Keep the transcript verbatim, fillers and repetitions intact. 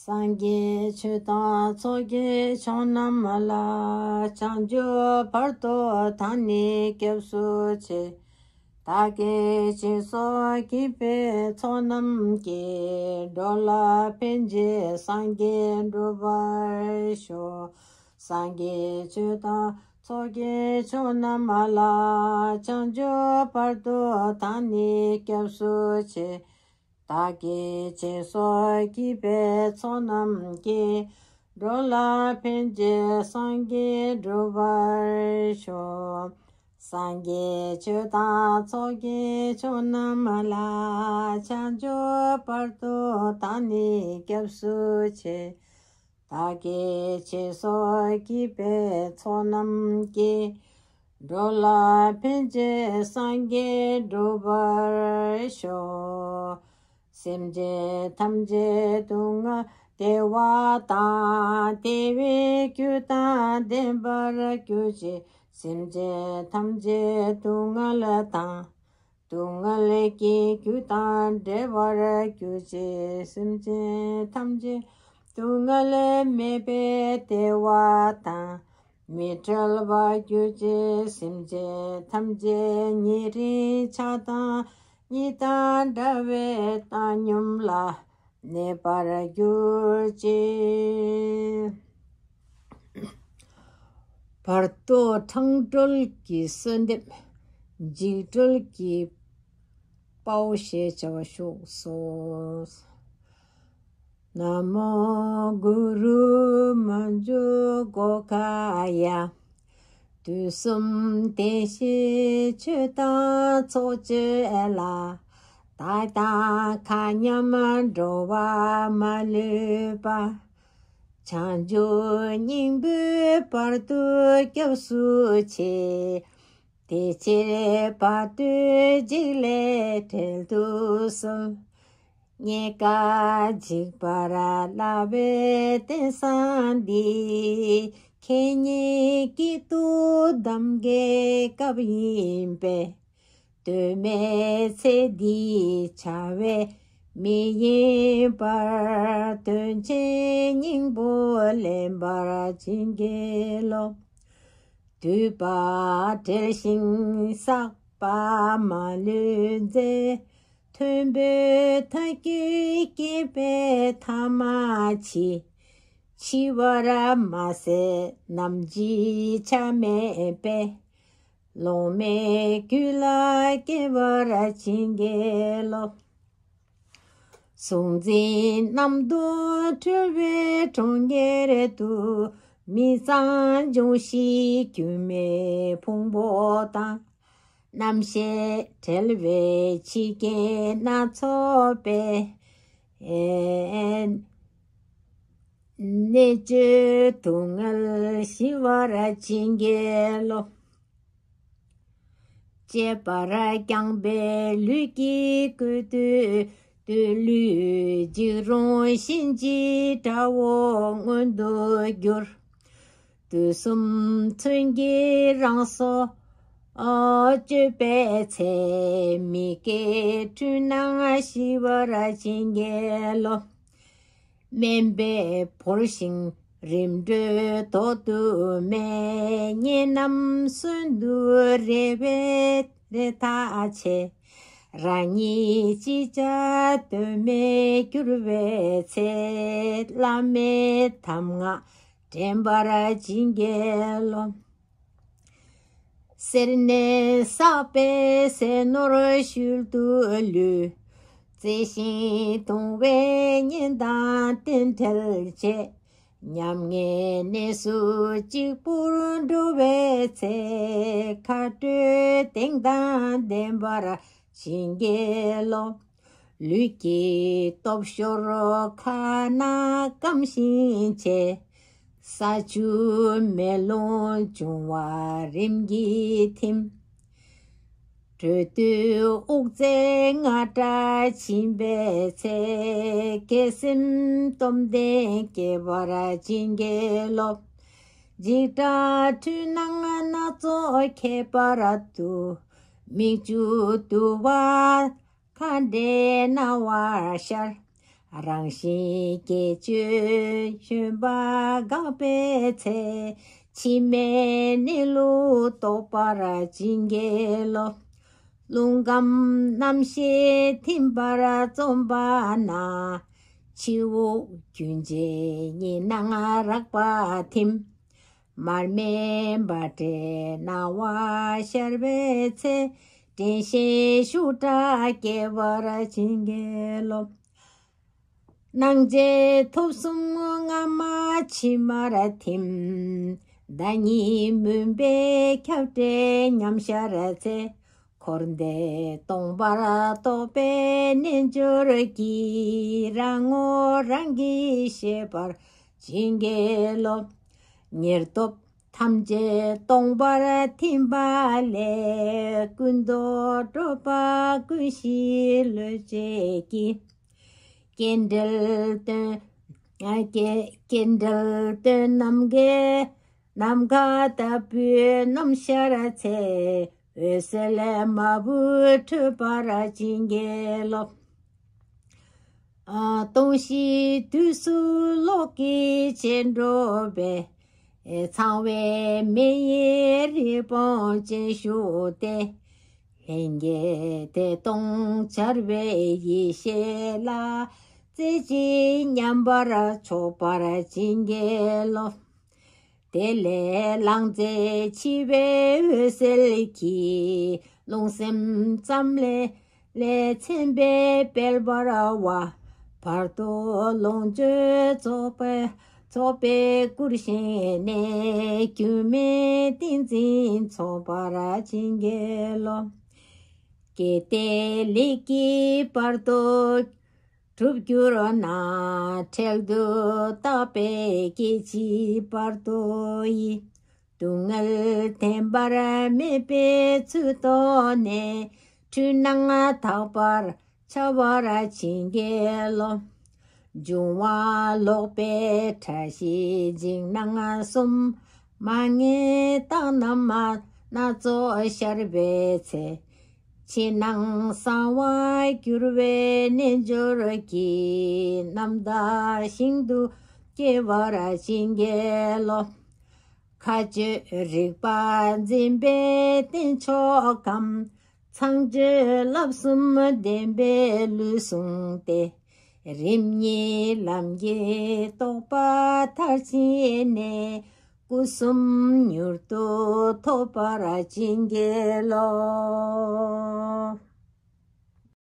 སངས་རྒྱས་ཆོས་དང་ཚོགས་ཀྱི་མཆོག་རྣམས་ལ། བྱང་ཆུབ་བར་དུ་བདག་ནི་སྐྱབས་སུ་མཆི། བདག་གིས་སྦྱིན་སོགས་བགྱིས་པའི་ཚོགས་རྣམས་ཀྱིས། འགྲོ་ལ་ཕན་ཕྱིར་སངས་རྒྱས་འགྲུབ་པར་ཤོག། སངས་རྒྱས་ཆོས་དང་ཚོགས་ཀྱི་མཆོག་རྣམས་ལ། བྱང་ཆུབ་བར་དུ་བདག་ནི་སྐྱབས་སུ་མཆི། བདག་གིས་སྦྱིན་སོགས་བགྱིས་པའི་ཚོགས་རྣམས་ཀྱིས། འགྲོ་ལ་ཕན་ཕྱིར་སངས་རྒྱས་འགྲུབ་པར་ཤོག། སངས་རྒྱས་ཆོས་དང་ཚོགས་ཀྱི་མཆོག་རྣམས་ལ། བྱང་ཆུབ་བར་དུ་བདག་ནི་སྐྱབས་སུ་མཆི། བདག་གིས་སྦྱིན་སོགས་བགྱིས་པའི་ཚོགས་རྣམས་ཀྱིས། འགྲོ་ལ་ཕན་ཕྱིར་སངས་རྒྱས་འགྲུབ་པར་ཤོག། སེམས་ཅན་ཐམས་ཅད་སྡུག་བསྔལ་བདེ་བ་དང་། བདེ་བའི་རྒྱུ་དང་ལྡན་པར་གྱུར་ཅིག། སེམས་ཅན་ཐམས་ཅད་སྡུག་བསྔལ་དང་། སྡུག་བསྔལ་གྱི་རྒྱུ་དང་བྲལ་བར་གྱུར་ཅིག། སེམས་ཅན་ཐམས་ཅད་སྡུག་བསྔལ་མེད་པའི་བདེ་བ་དང་། མི་འབྲལ་བར་གྱུར་ཅིག། སེམས་ཅན་ཐམས་ཅད་ཉེ་རིང་ཆགས་སྡང་གཉིས་དང་བྲལ་བའི་བཏང་སྙོམས་ལ་གནས་པར་གྱུར་ཅིག། བར་དོ་འཕྲང་སྒྲོལ་གྱི་གསོལ་འདེབས། འཇིགས་སྒྲོལ་གྱི་དཔའ་བོ་ཞེས་བྱ་བ་བཞུགས་སོ། ན་མོ་གུ་རུ་མཉྫུ་གྷོ་ཥཱ་ཡ། དུས་གསུམ་བདེ་གཤེགས་ཆོས་དང་ཚོགས་བཅས་ལ། བདག་དང་མཁའ་མཉམ་འགྲོ་བ་མ་ལུས་པ། བྱང་ཆུབ་སྙིང་པོའི་བར་དུ་སྐྱབས་སུ་མཆི། དེ་ཕྱིར་བར་དོའི་འཇིགས་ལས་བྲལ་དུ་གསོལ། རྙེད་དཀའ་འཇིགས་པར་སླ་བའི་རྟེན་བཟང་འདི། ཁེ་ཉེན་སྐྱིད་སྡུག་གདམ་གའི་སྐབས་ཡིན་པས། གདོད་མའི་ཚེ་འདིའི་བྱ་བས་མི་ཡེངས་པར། དོན་ཆེན་སྙིང་པོ་ལེན་པར་བྱིན་གྱིས་རློབས། འདུས་པ་བྲལ་ཞིང་བསགས་པ་མ་ལུས་རྫས། མཐོན་པོའི་མཐའ་རྒྱུད་སྐྱེས་པའི་ཐ་མ་འཆི། འཆི་བར་མ་ཟད་ནམ་འཆི་ཆ་མེད་པས། སློབ་མའི་རྒྱུད་ལ་སྐྱེ་བར་བྱིན་གྱིས་རློབས། གཟུང་འཛིན་རྣམ་རྟོག་འཁྲུལ་བའི་གྲོང་ཁྱེར་དུ། མི་གཙང་འབྱུང་བཞིའི་སྒྱུ་མའི་ཕུང་པོ་དང་། རྣམ་ཤེས་བྲལ་བའི་འཆི་རྐྱེན་སྣ་ཚོགས་པས། གནད་གཅོད་སྡུག་བསྔལ་ཞི་བར་བྱིན་གྱིས་རློབས། གཅེས་པར་བསྐྱངས་པའི་ལུས་ཀྱི་བཀོད་དུས་དུས། ལུས་འཇིགས་རུང་གཤིན་རྗེའི་དགྲ་བོ་མངོན་དུ་གྱུར། དུས་གསུམ་མཚོན་གྱི་རང་སྲོག་གཅོད་པའི་ཚེ། མི་སྐྱེ་འཁྲུལ་སྣང་ཞི་བར་བྱིན་གྱིས་རློབས། དམན་པས་བོར་ཞིང་རིམ་གྲོའི་དོགས་དུ་མེད། གཉེན་རྣམས་གསོན་དུ་རེ་བའི་རེ་ཐག་ཆད། རང་ཉིད་ཅི་བྱ་གདོད་མའི་འགྱུར་བའི་ཚེ། བླ་མའི་གདམས་ངག་དྲན་པར་བྱིན་གྱིས་རློབས། སེར་སྣས་བསགས་པའི་ཟས་ནོར་ཤུལ་དུ་ལུས། གཙེས་ཤིང་གདུང་བའི་གཉེན་དང་རྟེན་འབྲེལ་བཅས། ཉམ་ངའི་གནས་སུ་གཅིག་པུར་འགྲོ་བའི་ཚེ། མཁའ་འགྲོའི་དེང་དང་ལྡན་པར་བྱིན་གྱིས་རློབས། ལུས་ཀྱི་སྟོབས་ཤོར་ཁ་ན་སྐམ་ཞིང་ཆེ། ས་ཆུ་མེ་རླུང་འབྱུང་བ་རིམ་གྱིས་ཐིམ། དྲོད་འདོད་དབུགས་བཙེགས་ངར་སྐྲག་ཕྱིན་པའི་ཚེ། དགེ་སེམས་སྟོབས་ལྡན་སྐྱེ་བར་བྱིན་གྱིས་རློབས། འཇིགས་སྐྲག་འཁྲུལ་སྣང་སྣ་ཚོགས་ཁྱད་པར་དུ། མིག་ཆུ་དུ་བ་མཁའ་འགྲོའི་སྣང་བ་ཤར། རང་བཞིན་བརྒྱད་ཅུའི་བཞོན་པ་འགགས་པའི་ཚེ། ཕྱི་མའི་གནས་ལུགས་རྟོགས་པར་བྱིན་གྱིས་རློབས། རླུང་ཁམས་རྣམ་ཤེས་ཐིམ་པར་རྩོམ་པ་ན། ཕྱི་དབུགས་རྒྱུན་ཆད་གཉིས་སྣང་རགས་པ་ཐིམ། མར་མེ་འབར་འདྲའི་སྣང་བ་ཤར་བའི་ཚེ། དྲན་ཤེས་ཤུགས་དྲག་སྐྱེ་བར་བྱིན་གྱིས་རློབས། སྣང་མཆེད་ཐོབ་གསུམ་སྔ་མ་ཕྱི་མར་ཐིམ། ཟླ་གཉིས་མུན་པས་ཁྱབ་འདྲའི་ཉམས་ཤར་ཚེ། འཁོར་འདས་སྟོང་པར་རྟོགས་པའི་རྣལ་འབྱོར་གྱིས། རང་ངོ་རང་གིས་ཤེས་པར་བྱིན་གྱིས་རློབས། ཉེར་ཐོབ་ཐམས་ཅད་སྟོང་པར་ཐིམ་པ་ལས། ཀུན་རྟོག་སྤྲོས་པ་ཀུན་ཞི་བློས་བྱས་ཀྱིས། སྐྱེ་འབྲས་དོན། སྐྱེ་སྐྱེ་འབྲས་དོན་ནམ་མཁའི་ནམ་མཁའ་ལྟ་བུའི་རྣམ་ཤར་ཚེ། འོད་གསལ་མ་བུ་འཕྲོད་པར་བྱིན་གྱིས་རློབས། སྟོང་ཞིང་དུས་སུ་གློག་གི་ཆེན་འགྲོ་བས། ཚངས་པའི་མེ་ཡི་རི་བོང་ཅན་བཞུགས་ཏེ། ལྷན་སྐྱེས་བདེ་སྟོང་འཆར་བའི་ཡེ་ཤེས་ལ། རྩེ་གཅིག་མཉམ་པར་ཕྱོགས་པར་བྱིན་གྱིས་རློབས། དེ་ལས་ལང་རྩེ་འཆི་བའི་འོད་གསལ་གྱིས། རླུང་སེམས་ཙམ་ལས་ལས་མཚན་དཔེ་སྤེལ་བར་བ། བར་དོ་ལོངས་སྤྱོད་རྫོགས་པའི་རྫོགས་པའི་སྐུར་བཞེངས་ནས། སྒྱུ་མའི་ཏིང་འཛིན་ཚོགས་པར་བྱིན་གྱིས་རློབས། གལ་ཏེ་ལས་ཀྱི་བར་དོ་གྲུབ་གྱུར་ན། འཕྲལ་དུ་བརྟག་པས་སྐད་ཅིག་བར་དོ་ཡི། སྡུག་བསྔལ་བདེན་པར་མེད་པའི་ཚུལ་རྟོགས་ནས། འཁྲུལ་སྣང་དག་པར་འཆར་བར་བྱིན་གྱིས་རློབས། འབྱུང་བ་ལོག་པའི་ཕྲ་ཞིང་འཇིགས་སྣང་གསུམ། མ་ངེས་རྟགས་རྣམས་སྣ་ཚོགས་ཤར་བའི་ཚེ། ཕྱི་ནང་གསང་བར་གྱུར་པའི་རྣལ་འབྱོར་གྱིས། རྣམ་དག་ཞིང་དུ་སྐྱེ་བར་བྱིན་གྱིས་རློབས། མཁའ་སྤྱོད་རིག་པ་འཛིན་པའི་རྟེན་མཆོག་གམ། ཚངས་སྤྱོད་བསླབ་གསུམ་ལྡན་པའི་ལུས་བཟུང་སྟེ། རིམ་གཉིས་ལམ་གྱི་རྟོགས་པ་མཐར་ཕྱིན་ནས། སྐུ་གསུམ་མྱུར་དུ་ཐོབ་པར་བྱིན་གྱིས་རློབས།